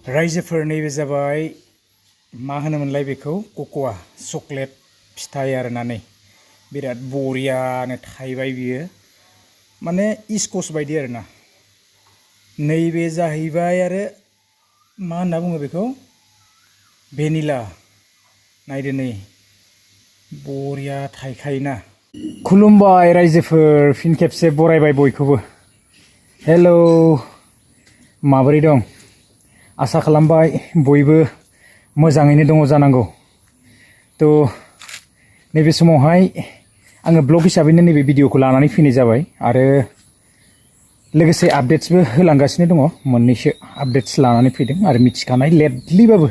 रायजोफोर नैबे जाबाय मा होनोमोनलाय बेखौ कक'आ चकलेट फिथाइ आरोना नै बिराद बरियानो थायबाय बियो माने इस्कस बायदि आरोना नैबे जाहैबाय आरो मा होनना बुङो बेखौ भेनिला नायदो नै बरिया थायखायोना खुलुमबाय रायजोफोर फिन खेबसे बरायबाय बयखौबो हेलौ माबोरै दं आसा खालामबाय बयबो मोजाङैनो दङ जानांगौ तो नैबे समावहाय आङो ब्लग हिसाबैनो नैबे भिडिअखौ लानानै फैनाय जाबाय आरो लोगोसे आपडेट्सबो होलांगासिनो दङ मोननैसो आपडेट्स लानानै फैदों आरो मिथिखानाय लेटलिबाबो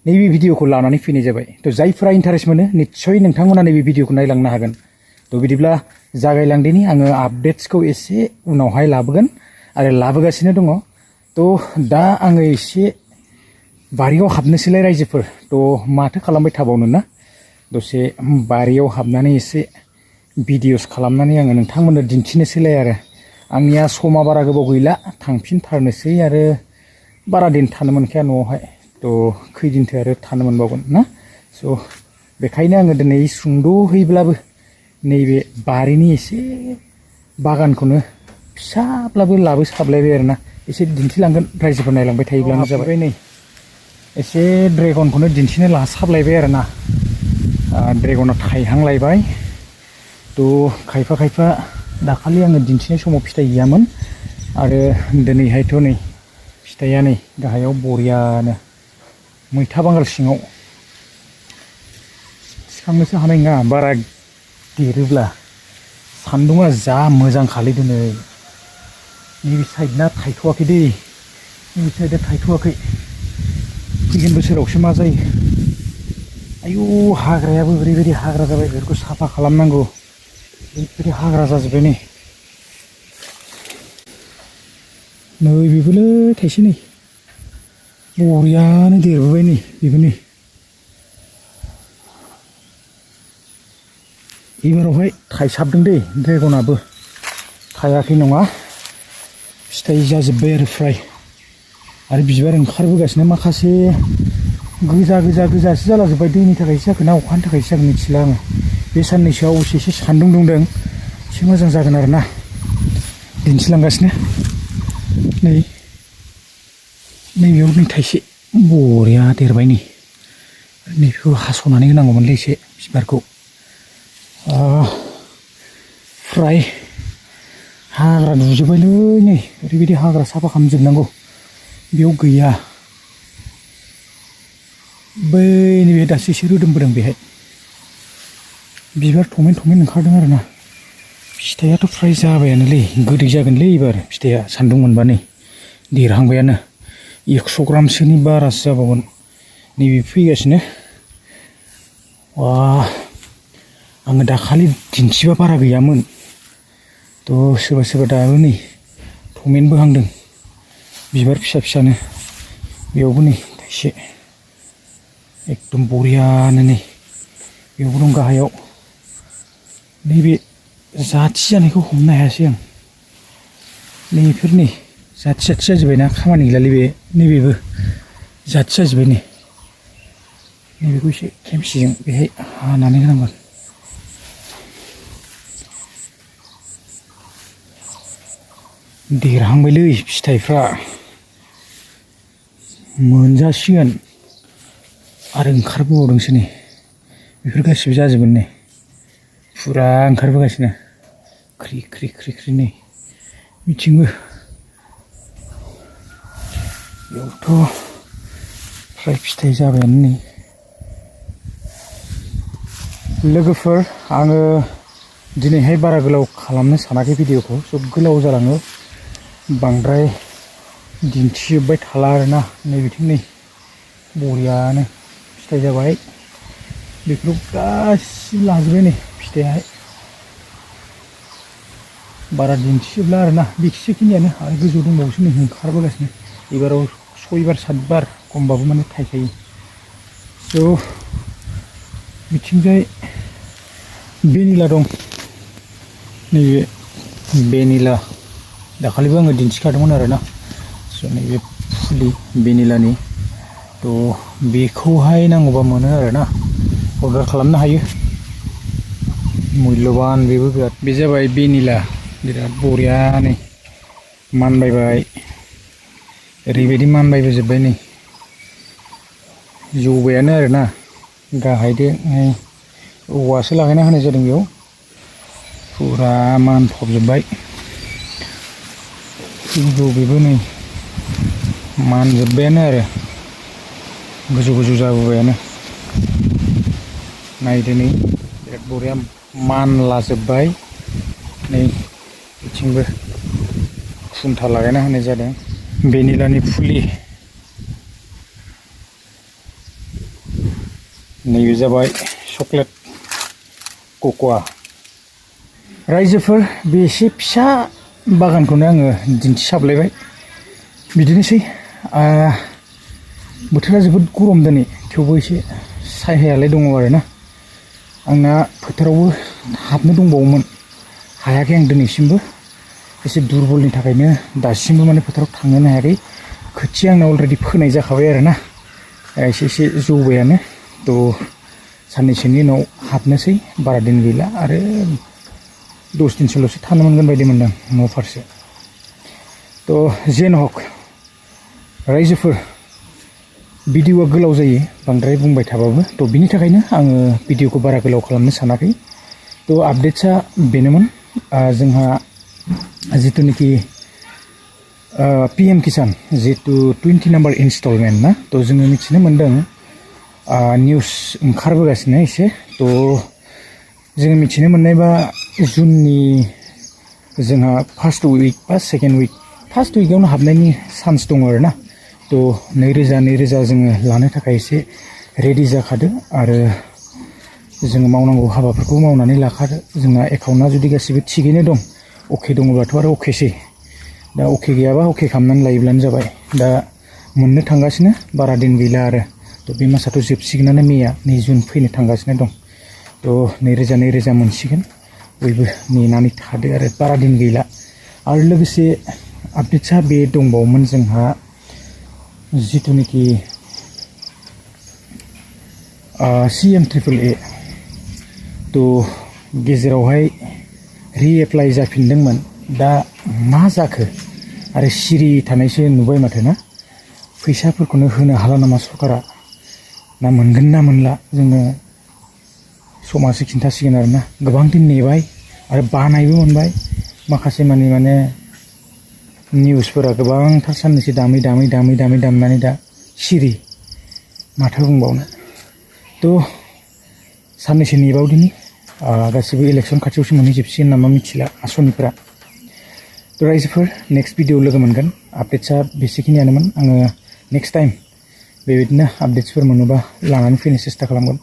नैबे भिडिअखौ लानानै फैनाय जाबाय तो जायफोरा इन्टारेस्ट मोनो निस्सय नोंथांमोना नैबे भिडिअखौ नायलांनो हागोन तो बिदिब्ला जागायलांदिनि आङो आपडेट्सखौ एसे उनावहाय लाबोगोन आरो लाबोगासिनो दङ तो दा आङो एसे बारियाव हाबनोसैलाय रायजोफोर तो माथो खालामबाय थाबावनो ना दसे बारियाव हाबनानै एसे भिडिअस खालामनानै आङो नोंथांमोननो दिन्थिनोसैलाय आरो आंनिया समा बारा गोबाव गैला थांफिनथारनोसै आरो बारा दिन थानो मोनखाया न'आवहाय तो खैदिनथो आरो थानो मोनबावगोन ना स' बेखायनो आङो दिनै सुंद'हैब्लाबो नैबे बारिनि एसे बागानखौनो फिसाब्लाबो लाबोसाबलायबाय आरोना एसे दिन्थिलांगोन रायजोफोर नायलांबाय थायोब्लानो जाबाय नै एसे ड्रेगनखौनो दिन्थिनो लासाबलायबाय आरोना ड्रेगना थायहांलायबाय तो खायफा दाखालि आङो दिन्थिनाय समाव फिथाइ गैयामोन आरो दिनैहायथ' नै फिथाइया नै गाहायाव बरियानो मैथा बांगाल सिङाव थिखांनोसो हानाय नङा बारा देरोब्ला सान्दुङा जा मोजां खालै दिनै नैबे साइडना थायथ'वाखै दै नैबे साइडआ थायथ'वाखै फैगोन बोसोरावसो मा जायो आयु हाग्रायाबो ओरैबायदि हाग्रा जाबाय बेफोरखौ साफा खालामनांगौ ओरैबायदि हाग्रा जाजोब्बाय नै बेबोलै थाइसे नै बरियानो देरबोबाय नै बेबो नै एबारावहाय थायसाबदों दै ड्रेगनाबो थायाखै नङा फिथाइ जाजोब्बाय आरो फ्राय आरो बिबार ओंखारबोगासिनो माखासे गोजासो जालाजोब्बाय दैनि थाखायसो जाखो ना अखानि थाखायसो जागोन मिथिला आङो बे साननैसोआव एसे सान्दुं दुंदों एसे मोजां जागोन आरोना दिन्थिलांगासिनो नैबेयाव नै थाइसे बरिया देरबाय नै नैबेखौ हास'नानै होनांगौमोनलै एसे बिबारखौ फ्राय हाग्रा नुजोब्बायलै नै ओरैबायदि हाग्रा साफा खालामजोबनांगौ बेयाव गैया बै नैबे दासो एसे रोदोमबोदों बेहाय बिबार थमेन ओंखारदों आरोना फिथाइयाथ' फ्राय जाबायानोलै गोदै जागोनलै एबार फिथाइया सान्दुं मोनबा नै देरहांबायानो 100 ग्रामसोनि बारासो जाबावगोन नैबे फैगासिनो आङो दाखालि दिन्थिबा बारा गैयामोन तो सोरबा दाबो नै थमेन बोहांदों बिबार फिसानो बेयावबो नै थाइसे एकदम बरियानो नै बेयावबो दं गाहायाव नैबे जाथि जानायखौ हमनो हायासै आं नैफोर नै जाथि जाजोब्बायना खामानि गैलालै बे नैबेबो जाथि जाजोब्बाय नै नैबेखौ एसे खेमसिजों बेहाय हानानै होनांगोन देरहांबायलै फिथाइफ्रा मोनजासिगोन आरो ओंखारबोबावदोंसो नै बेफोर गासिबो जाजोबगोन नै फुरा ओंखारबोगासिनो ख्रि नै बिथिंबो बेयावथ' फ्राय फिथाइ जाबायानो नै लोगोफोर आङो दिनैहाय बारा गोलाव खालामनो सानाखै भिडिअखौ सब गोलाव जालाङो बांद्राय दिन्थिजोब्बाय थाला आरोना नै बिथिं नै बरियानो फिथाइ जाबाय बेखौ गासिबो लाजोब्बाय नै फिथाइयाहाय बारा दिन्थिजोबला आरोना बेखिनियानो आरो गोजौ दंबावोसो नै ओंखारबोगासिनो एबाराव 6 बार 7 बार खमबाबो माने थायखायो स' बिथिंजाय भेनिला दं नैबे भेनिला दाखालिबो आङो दिन्थिखादोंमोन आरोना स' नैबे फुलि भेनिलानि थ' बेखौहाय नांगौबा मोनो आरोना अर्डार खालामनो हायो मुल्यबान बेबो बिराद बे जाबाय भेनिला बिराद बरियानो मानबायबाय ओरैबायदि मानबायबोजोब्बाय नै जौबायानो आरोना गाहायदो औवासो लागायना होनाय जादों बेयाव फुरा मानफबजोब्बाय खिन्थु बेबो नै मानजोब्बायानो आरो गोजौ गोजौ जाबोबायानो नायदो नै बिराद बरिया मानलाजोब्बाय नै बिथिंबो खुन्था लागायना होनाय जादों भेनिलानि फुलि नैबे जाबाय चक्लेट कक'आ रायजोफोर बे एसे फिसा बागानखौनो आङो दिन्थिसाबलायबाय बिदिनोसै बोथोरा जोबोद गरम दिनै थेवबो एसे सायहायालाय दङ आरोना आंना फोथारावबो हाबनो दंबावोमोन हायाखै आं दिनैसिमबो एसे दुरबलनि थाखायनो दासिमबो माने फोथाराव थांनो हायाखै खोथिया आंना अलरेडि फोनाय जाखाबाय आरोना एसे एसे जौबायानो थ' साननैसोनि उनाव हाबनोसै बारा दिन गैला आरो 10 दिनसोल'सो थानो मोनगोन बायदि मोनदों न' फारसे थ' जेन हक रायजोफोर भिडिअ'आ गोलाव जायो बांद्राय बुंबाय थाबाबो थ' बिनि थाखायनो आङो भिडिअ'खौ बारा गोलाव खालामनो सानाखै थ' आपडेट्सआ बेनोमोन जोंहा जिथुनाखि PM किसान जितु 20 नाम्बार इनस्टलमेन्ट ना थ' जोङो मिथिनो मोन्दों निउस ओंखारबोगासिनो एसे थ' जोङो मिथिनो मोननायबा जुननि जोंहा फार्स्ट उइक बा सेकेन्ड उइक फार्स्ट उइकआवनो हाबनायनि चान्स दङ आरोना थ' 2000 जोङो लानो थाखाय एसे रेडि जाखादो आरो जोङो मावनांगौ हाबाफोरखौ मावनानै लाखादो जोंना एकाउन्टआ जुदि गासिबो थिगैनो दं अके दङब्लाथ' आरो अकेसै दा अके गैयाबा अके खालामनानै लायोब्लानो जाबाय दा मोननो थांगासिनो बारा दिन गैला आरो थ' बे मासाथ' जोबसिगोनानो मेया नै जुन फैनो थांगासिनो दं थ' 2000 मोनसिगोन बयबो नेनानै थादो आरो बारा दिन गैला आरो लोगोसे आपडेट्सआ बे दंबावोमोन जोंहा जिथुनाखि CM-AAA थ' गेजेरावहाय रिएप्लाइ जाफिनदोंमोन दा मा जाखो आरो सिरि थानायसो नुबाय माथो ना फैसाफोरखौनो होनो हाला नामा सरकारा ना मोनगोन ना मोनला जोङो समासो खिन्थासिगोन आरोना गोबां दिन नेबाय आरो बानायबो मोनबाय माखासे माने निउसफोरा गोबांथार साननैसो दामै दा सिरि माथो बुंबावनो थ' साननैसो नेबावदिनि गासिबो इलेक्सन खाथियावसो मोनहैजोबसिगोन नामा मिथिला आसनिफोरा थ' रायजोफोर नेक्स्ट भिडिअ लोगो मोनगोन आपडेट्सआ बेसेखिनियानोमोन आङो नेक्स्ट टाइम बेबायदिनो आपडेट्सफोर मोनोबा लानानै फैनो सेस्था खालामगोन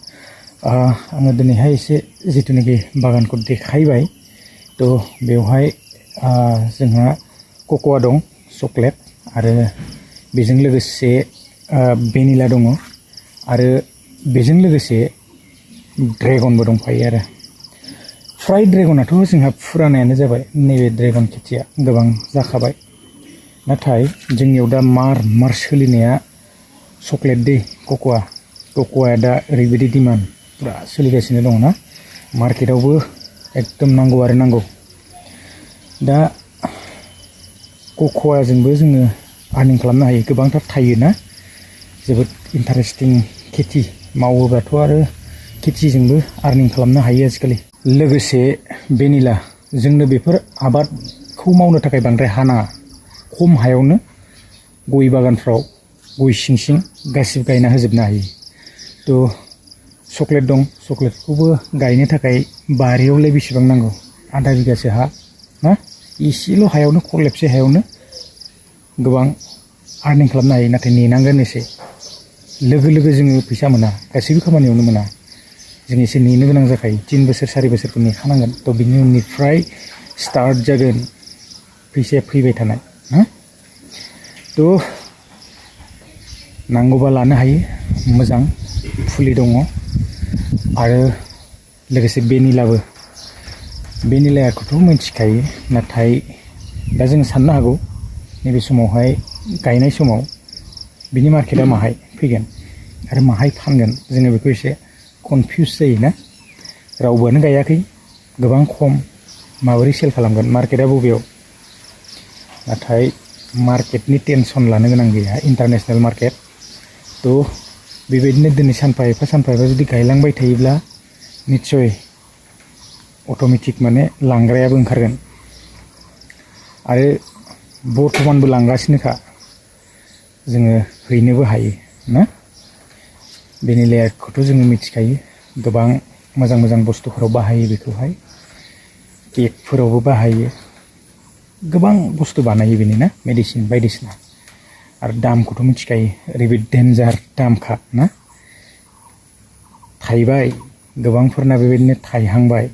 आङो दिनैहाय एसे जिथुनाखि बागानखौ देखायबाय थ' बेवहाय जोंहा कक'आ दं चक्लेट आरो बेजों लोगोसे भेनिला दङ आरो बेजों लोगोसे ड्रेगनबो दंफायो आरो फ्राय ड्रेगनाथ' जोंहा फुरानायानो जाबाय नैबे ड्रेगन खेथिया गोबां जाखाबाय नाथाय जोंनियाव दा मार सोलिनाया चक्लेट दै कक'आ दा ओरैबायदि डिमान्ड पुरा सोलिगासिनो दङ ना मार्केटावबो एकदम नांगौ आरो नांगौ दा कक'आजोंबो जोङो आर्निं खालामनो हायो गोबांथार थायो ना जोबोद इन्टारेस्टिं खेथि मावोबाथ' आरो खेथिजोंबो आर्निं खालामनो हायो आजिखालि लोगोसे भेनिला जोंनो बेफोर आबादखौ मावनो थाखाय बांद्राय हा नाङा खम हायावनो गय बागानफ्राव गय सिं गासिबो गायना होजोबनो हायो थ' चक्लेट दं चक्लेटखौबो गायनो थाखाय बारियावलाय बेसेबां नांगौ आधा बिगासो हा ना एसेल' हायावनो खरलेबसे हायावनो गोबां आर्निं खालामनो हायो नाथाय नेनांगोन एसे लोगो जोङो फैसा मोना गासैबो खामानियावनो मोना जों एसे नेनो गोनां जाखायो 3 बोसोर 4 बोसोरखौ नेखानांगोन थ' बिनि उननिफ्राय स्टार्ट जागोन फैसाया फैबाय थानाय ना थ' नांगौबा लानो हायो मोजां फुलि दङ आरो लोगोसे भेनिलाखौथ' मिथिखायो नाथाय दा जों साननो हागौ नैबे समावहाय गायनाय समाव बिनि मार्केटआ माहाय फैगोन आरो माहाय फानगोन जोङो बेखौ एसे कनफिउस जायोना रावबोआनो गायाखै गोबां खम माबोरै सेल खालामगोन मार्केटआ बबेयाव नाथाय मार्केटनि टेनसन लानो गोनां गैया इन्टारनेशनेल मार्केट थ' बेबायदिनो दिनै सानफा एफा जुदि गायलांबाय थायोब्ला निस्सय अट'मेटिक माने लांग्रायाबो ओंखारगोन आरो बर्थमानबो लांगासिनोखा जोङो हैनोबो हायो ना भेनिलाखौथ' जोङो मिथिखायो गोबां मोजां मोजां बुस्थुफोराव बाहायो बेखौहाय केकफोरावबो बाहायो गोबां बुस्थु बानायो बेनि ना मेडिसिन बायदिसिना आरो दामखौथ' मिथिखायो ओरैबायदि डेन्जार दामखा ना थाइबाय गोबांफोरना बेबायदिनो थाइहांबाय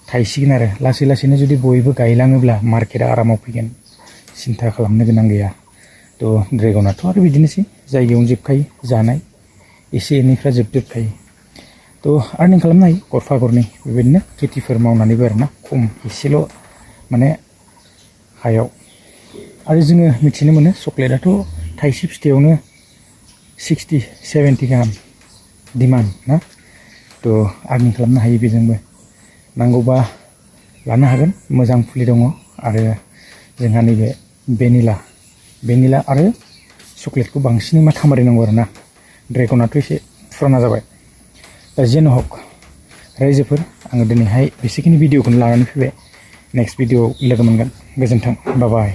थाइसिगोन आरो लासै लासैनो जुदि बयबो गायलाङोब्ला मार्केटआ आरामाव फैगोन सिन्था खालामनो गोनां गैया थ' ड्रेगनाथ' आरो बिदिनोसै जायगायावनो जोबखायो जानाय एसे एनैफ्रा जोबखायो थ' आर्निं खालामनो हायो गरफा गरनै बेबायदिनो खेथिफोर मावनानैबो आरोना खम एसेल' माने हायाव आरो जोङो मिथिनो मोनो चक्लेटआथ' थाइसे फिथाइयावनो 60-70 गाहाम डिमान्ड ना थ' आर्निं खालामनो हायो बेजोंबो नांगौबा लानो हागोन मोजां फुलि दङ आरो जोंहा नैबे भेनिला आरो चक्लेटखौ बांसिनै माथा मारिनांगौ आरोना ड्रेगनाथ' एसे फुराना जाबाय दा जेन' हक रायजोफोर आङो दिनैहाय बेसेखिनि भिडिअखौनो लानानै फैबाय नेक्स्ट भिडिअआव लोगो मोनगोन गोजोन्थों बाय बाय